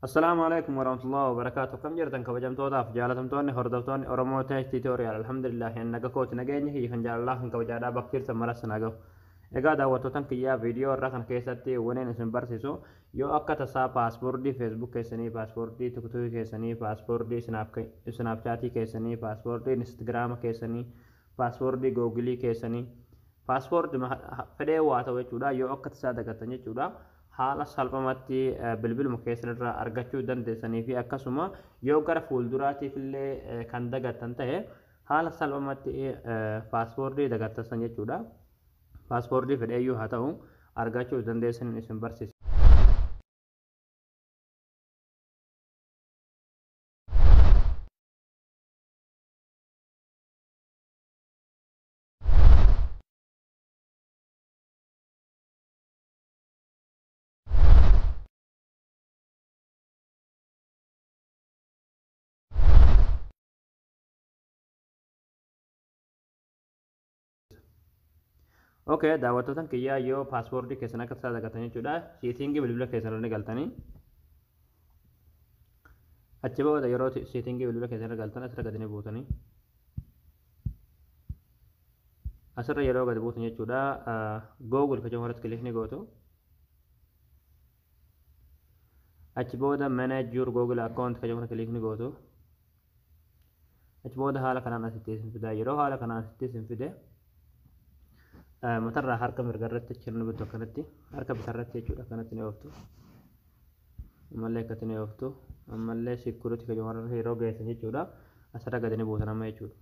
Assalaamu alaikum warahmatullahi wabarakaatu. Akkam jirtan kabajamtootaaf jaalatamtoonni hordoftoonni Oromoo Tech Tutorial? Alhamdulillah, naga kooti, nageenya kiyya kan jaalalaa kan kabajaadhaa bakka jirtan maras na gahu. Egaa daawwattootan kiyyaa, viidiyoo irraa kana keessatti waneen isin barsiisu yoo akka tasaa passwordii Facebook keessanii, passwordii TikTokii keessanii, passwordii Snapchatii keessanii, passwordii Instagrama keessanii, passwordii Googleii keessanii, passwordii fedhee waa ta'u jechuudha, yoo akka tasaa dagattan jechuudha, haala salphumatti bilbiluma keessan irraa argachuu dandeessanii fi akkasuma yoo gara fuulduraatiif illee kan dagattan ta'e haala salphumatti passwordii dagattan san jechuudha. Passwordii fedheeyyuu haa ta'u argachuu dandeessaniin isin barsiisa. Okay, daawwattootan kiyyaa, yoo passwordii keessan akka tasaa dagatan jechuudha, settingii bilbila keessan irra galtanii, achi booda yeroo settingii bilbila keessan irra galtan asirra gadi ni buutanii, asirra yeroo gadi buutan jechuudha, Google ka jedhamu irratti click ni gootu. Achi booda "Manage your Google account" ka jedhamu click ni gootu. Achi booda haala kanaan asitti isin fida. Yeroo haala kanaan asitti isin fide, matarraa harka mirga irratti achi ni bittu, akkanatti harka bitarratti jechuudha, akkanatti ni ooftu. Ammallee akkatti ni ooftu. Ammallee "Security" ka jedhamu irra yeroo geessan jechuudha, asirra gadi ni buutan amma jechuudha.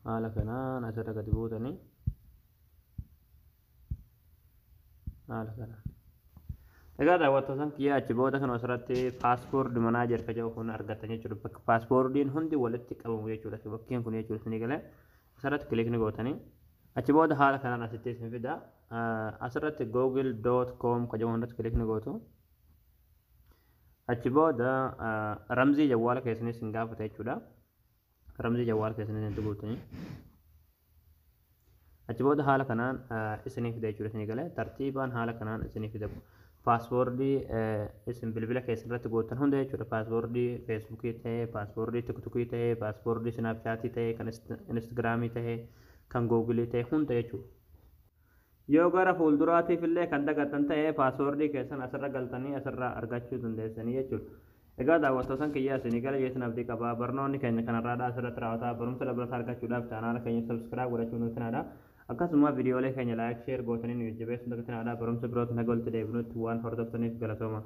Haala kanaan asirra gadi buutanii, haala kanaan. Egaa daawwattootan kiyyaa, achi booda kan asirratti "Password manager" ka jedhu kun argattan jechuudha. Bakka passwordiin hundi walitti qabamu jechuudha. Bakkeen kun jechuudha isinii galee asirratti click ni gootanii. Achi booda haala kanaan asitti isin fida. Asirratti google.com ka jedhu irratti click ni gootu. Achi booda ramzii jawwaala keessanii isin gaafata jechuudha. Ramzii jawwaala keessanii isin guutanii. Achi booda haala kanaan isinii fida jechuudha, isinii galee tartiibaan haala kanaan isinii fida. Passwordii isin bilbila keessan irratti gootan hunda jechuudha. Passwordii Facebookii ta'ee, passwordii TikTokii ta'ee, passwordii Snapchatii ta'ee, kan Instagramii ta'ee, kan Googleii ta'ee hunda jechuudha. Yoo gara fuulduraatiif illee kan dagattan ta'e, passwordii keessan asirra galtanii asirraa argachuu dandeessanii jechuudha. Egaa daawwattootan kiyyaa, isinii gara jeetan abdii qabaa. Barnoonni keenya kanarraadhaa asirratti raawwataa. Barumsa dabalataa argachuudhaaf chaanaala keenya subscribe godhachuu nutti naadha. Akkasuma viidiyoolee keenya like, share gootanii nu jajjabeessuu dagatinaa. Barumsa birootiin haga walitti deebinutti waan hordoftaniif galatooma.